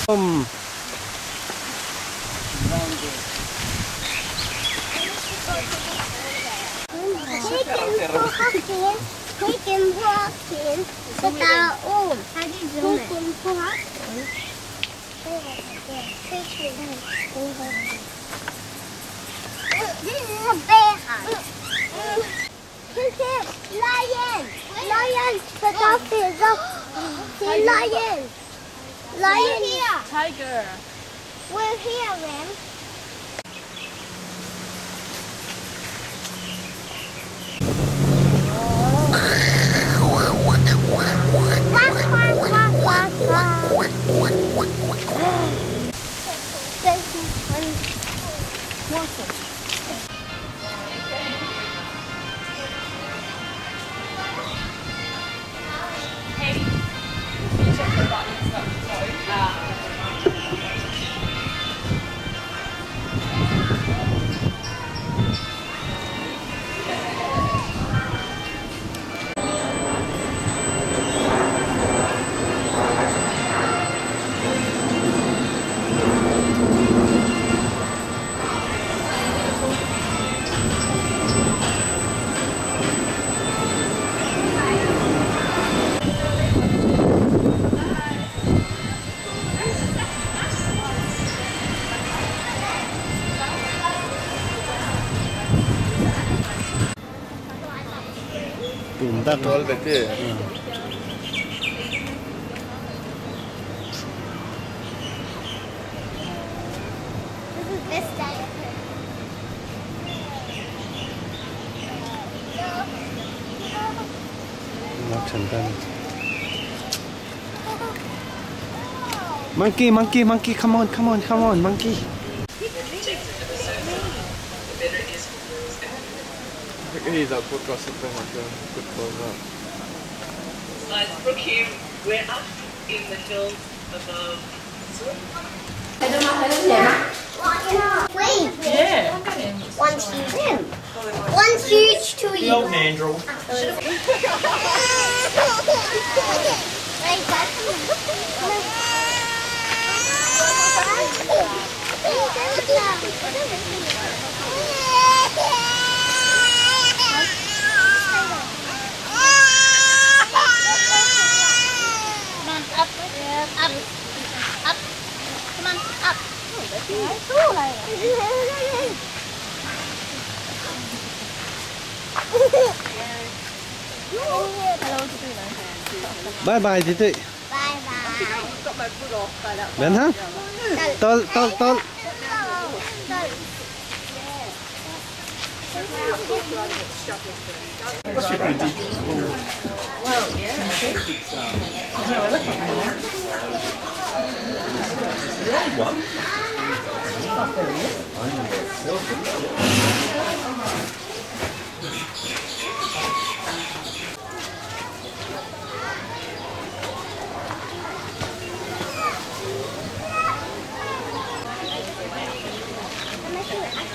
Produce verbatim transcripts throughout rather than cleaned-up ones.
Um. He can walk in. He can walk in. He can walk in. This is a bear. Look here, lion. Lion, the dog is up. See, lion. Lion here. Tiger. We're here, Ram. Tum tak. Tol bete. Nak santan. Monkey, monkey, monkey, come on, come on, come on, monkey. He's a podcast. Good for that. Guys, look here. We're up in the hills above. Wait. Yeah. One huge. One huge tree. Come on, up, up, up. Come on, up. Bye bye, Titi. Bye bye. Ben ha? Tol, tol, tol.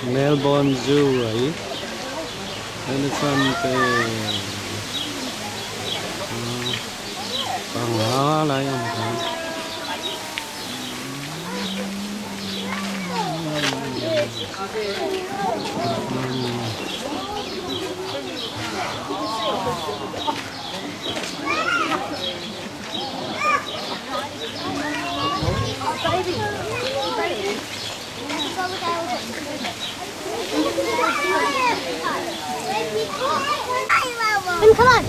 Melbourne Zoo ahi. Elephant te. Ah, panga lai am khan. Come on.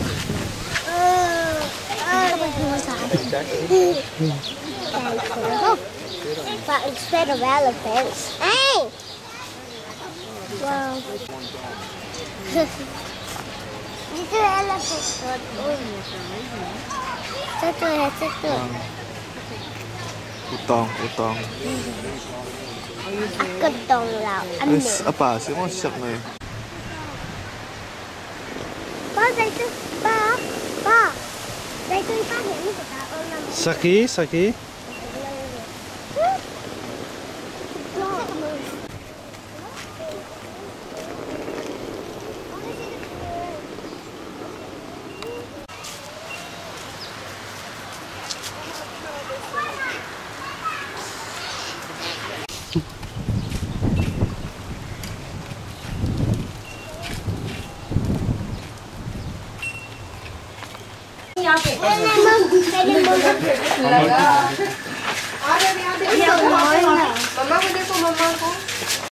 But instead of elephants, hey! Wow. Dito yung elephant. Ito, ito, ito. Utang, utang. Akutong lao. Ano? Yes, apa, si mo siya na eh. Pa, dito, pa, pa. Dito yung pa, ano ba? Saki, saki.